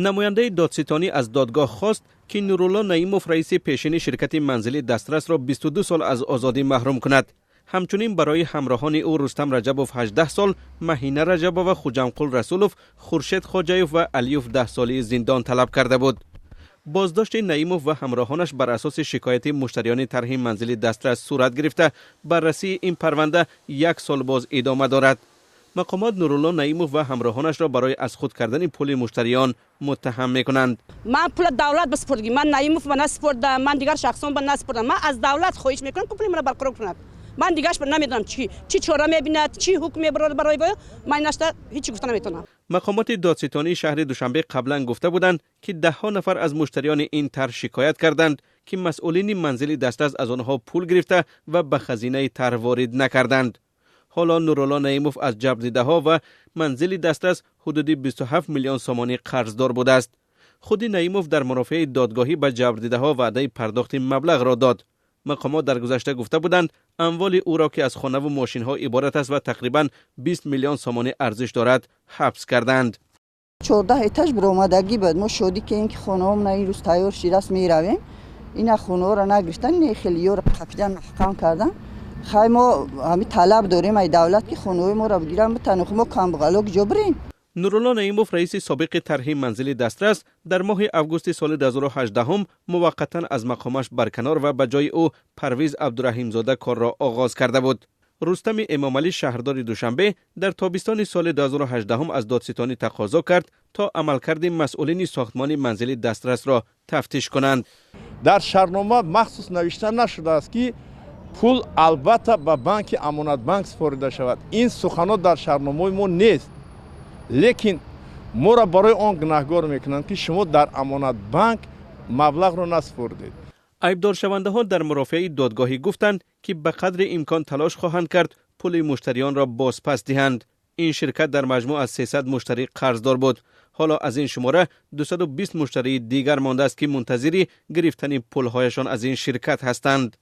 Намояндаи додситонӣ аз додгоҳ хост, ки Нурулло Наимов, раиси пешини ширкати Манзили Дастрасро, 22 сол аз озодӣ маҳрум кунад. Ҳамчунин барои ҳамроҳони ӯ Рустам Раҷабов 18 сол, Маҳина Раҷабова, Хуҷамқул Расулов, Хуршед Хоҷаев ва Алиев 10 соли зиндон талаб карда буд. Боздошти Наимов ва ҳамроҳонаш бар асоси шикояти муштариёни тарҳи Манзили Дастрас сурат гирифта, баррасии ин парванда як сол боз идома дорад. Мақомот Нурулло Наимов ва ҳамроҳонашро барои аз худ кардани пули муштариён муттаҳам мекунанд. Ман пула давлат ба супурдагӣ, ман Наимов ба насупурдам, ман дигар шахсон ба насупурдам. Ман аз давлат хоҳиш мекунам, ки пули маро барқарор кунад. Ман дигараш намедонам, чӣ чора мебинад, чӣ ҳукм мебарад барои вай. Ман нашта ҳеҷ гуфта наметавонам. Мақомоти додситонии шаҳри Душанбе қаблан гуфта буданд, ки даҳҳо нафар аз муштариёни ин тарҳ шикоят карданд, ки масъулини Манзили Дастрас аз онҳо пул гирифта ва ба хазинаи тарҳ ворид накарданд. Ҳоло Нурулло Наимов аз ҷабрдидаҳо ва Манзили Дастрас ҳудуди 27 миллион сомонӣ қарздор будааст. Худи Наимов дар мурофиаи додгоҳӣ ба ҷабрдидаҳо ваъдаи пардохти маблағро дод. Мақомот дар гузашта гуфта буданд, амволи ӯро, ки аз хонаву мошинҳо иборат аст ва тақрибан 20 миллион сомонӣ арзиш дорад, ҳабс карданд. 14 этаж биромадагӣ буд. Мо шодӣ кардем, ки хонаҳомона ин рӯз тайёр шидаст, меравем. Ина хонаҳоро нагирифтан, не, хеле ёро қапидан, маҳкам кардан. Хай, мо ҳами талаб дорем ай давлат, ки хонаҳои моро бигиран, битан. Мо камбағало куҷо бирем? Нурулло Наимов, раиси собиқи тарҳи Манзили Дастрас, дар моҳи августи соли 2018 муваққатан аз мақомаш барканор ва ба ҷои ӯ Парвиз Абдураҳимзода корро оғоз карда буд. Рустами Эмомалӣ, шаҳрдори Душанбе, дар тобистони соли 2018 аз додситонӣ тақозо кард, то амалкарди масъулини сохтмони Манзили Дастрасро тафтиш кунанд. Дар шартнома махсус навишта нашудааст, ки пул албатта ба банки Амонатбанк супорида шавад. Ин суханот дар шартномаи мо нест, лекин моро барои он гунаҳгор мекунанд, ки шумо дар Амонатбанк маблағро насупурдед. Айбдоршавандаҳо дар мурофиаи додгоҳӣ гуфтанд, ки ба қадри имкон талош хоҳанд кард, пули муштариёнро бозпас диҳанд. Ин ширкат дар маҷмӯъ аз 300 муштарӣ қарздор буд. Ҳоло аз ин шумора 220 муштарии дигар мондааст, ки мунтазири гирифтани пулҳояшон аз ин ширкат ҳастанд.